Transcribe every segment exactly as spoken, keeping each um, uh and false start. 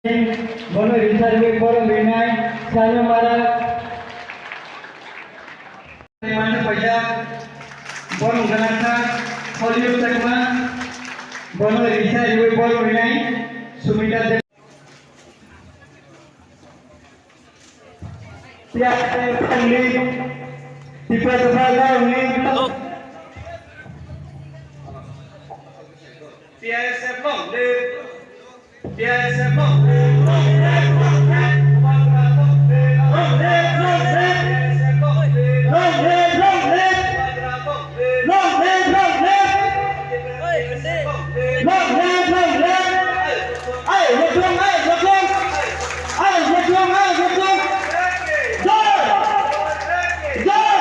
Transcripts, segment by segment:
Bono rinsa rwui borom rinai Sanu Marak. Mano paijak borom gwnangkha Hollywood Chakma. Bono rinsa rwui borom rinai Sumita Deb. T I S F long live. Tiprasa long live. T I S F long live. T I S F long live. Long live, long live. Long live, long live. Long live, long live. Long live, long live. Long live, long live. Ai, Roklong, ai, Roklong. Ai, Roklong, ai, Roklong. Jai! Jai!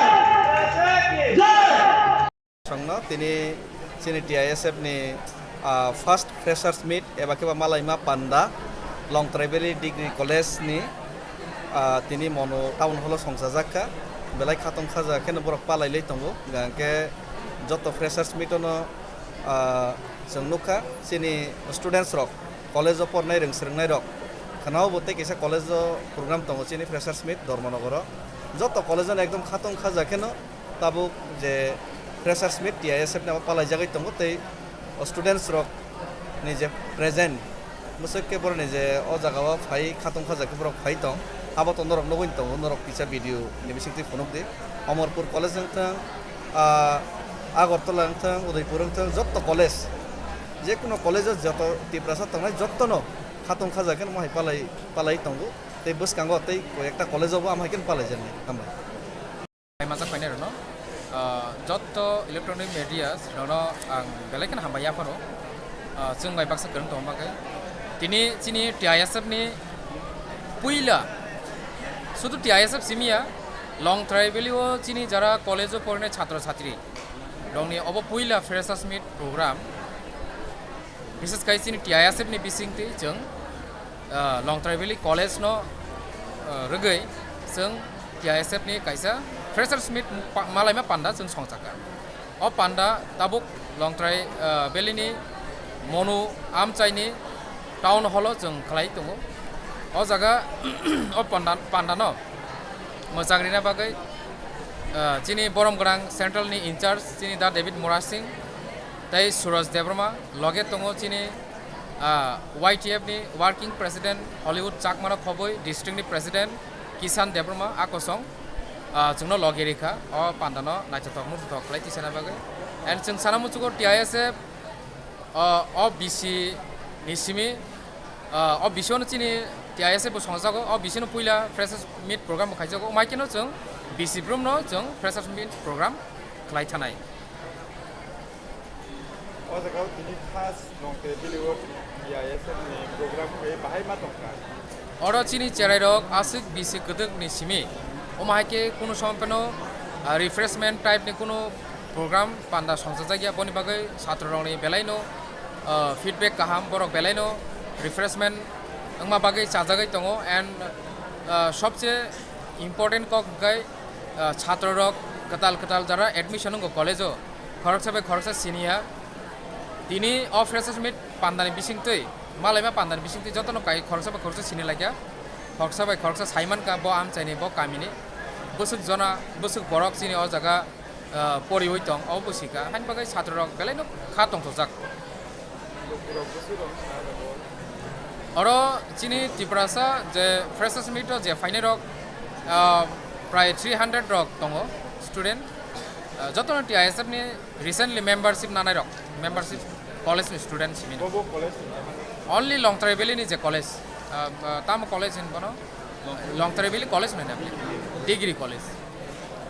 Jai! Songno tini chini T I S F ni, ah, first freshers meet eba khe ba malaima panda Longtrai Valley Degree College ni, ah, tini Monu town hall o songchajak kha. Belai khatong khaja kheno borok palai lai tongo. Hingkhe joto freshers meet ono, ah, chwng nukha chini students rok, college o pornai rwng swrwngnai rok. Khwnao bo tei kisa college o program tongo chini freshers meet Dharmanagar o. Joto college o ekdom khatong khaja kheno tabuk je freshers meet T I S F ni abo palaijagwi tongo tei o students rok ni je present, mwswk khe borok ni je o jaga o phai khatong khaja khe borok phai tong, abo to norok nugwi tongo, norok kisa video ni bisingtwi phunuk di. Amarpur College wng thang, ah, Agartala wng thang, Udaipur wng thang, jotto college, je kuno college o joto Tiprasa tongnai jotto no khatong khaja khe omo hai palai, palai tongo tei bwskango tei koi ekta college o bo amo hai khe palai jaknai. Hambai. Masa painai rokno, ah, jotto electronic media rokno ang belai kheno hambai yapharo, ah, chwng bai baksa kwrwng tongma bagwi. Tini chini T I S F ni puila, sudu T I S F simi ya, Longtrai Valley o chini jara college o porinai chhatro chhatri rokni obo puila freshers meet program. Bises khai chini T I S F ni bisingtwi chwng ah, Longtrai Valley College no, ah, rwgwi chwng T I S F ni kaisa freshers meet pa-, malaima panda chwng songchakha. O panda tabuk Longtrai, ah, Valley ni Monu amchaini town hall o chwng khlai tongo. O jaga o panda, panda no mwchang rina bagwi, ah, chini borom gwnang central ni in charge chini Da David Murasing tei Suraj Debbarma loge tongo chini ah, Y T F ni working president Hollywood Chakma no khobwi district ni president Kisan Debbarma a kosong, ah, chwngno logi rikha o panda no naithothok muthok khlai tisana bagwi. And chwng sana muchugo T I S F, ah, o B C ni simi, ah, o B C o no chini T I S F bo songjago, o B C no puila freshers meet program bo khaijago, omaikeno chwng B C brum no chwng freshers meet program khlai thanai. O jaga o tini khas Longtrai Valley o T I S F ni program khe bahai ma tongkha. Oro chini cherai rok aswk bisi kwdwk ni simi. Omo hai khe kunu som phano, ah, refreshment type ni kunu program panda songchajak ya, boni bagwi chhatro rok ni belai no, ah, feedback kaham, borok belai no refreshment wngma bagwi chajagwi tongo and, ah, sobse important kok hwnkhe, ah, chhatro rok kwtal kwtal jara admission wngo college o, khoroksa bai khoroksa sini ya. Tini o freshers meet pandani bisingtwi, malaima pandani bisingtwi jotono kai khoroksa bai khoroksa sini laikha. Khoroksa bai khoroksa saimankha bo amchaini, bo kamini bwswk jona, bwswk borok chini o jaga, ah, poriwi tong, o bwswika. Haini bagwi chhatro rok belai no kha tongthokjak. Oro chini Tiprasa je freshers meet o je phainai rok, ah, prai three hundred rok tongo student. Ah, jotono T I S F ni recently membership nanai rok, membership college ni student simi. Bobo college ni? Only Longtrai Valley ni je college, ah, ah, tamo college hin bono? Longtrai Valley College hinwi na, degree college.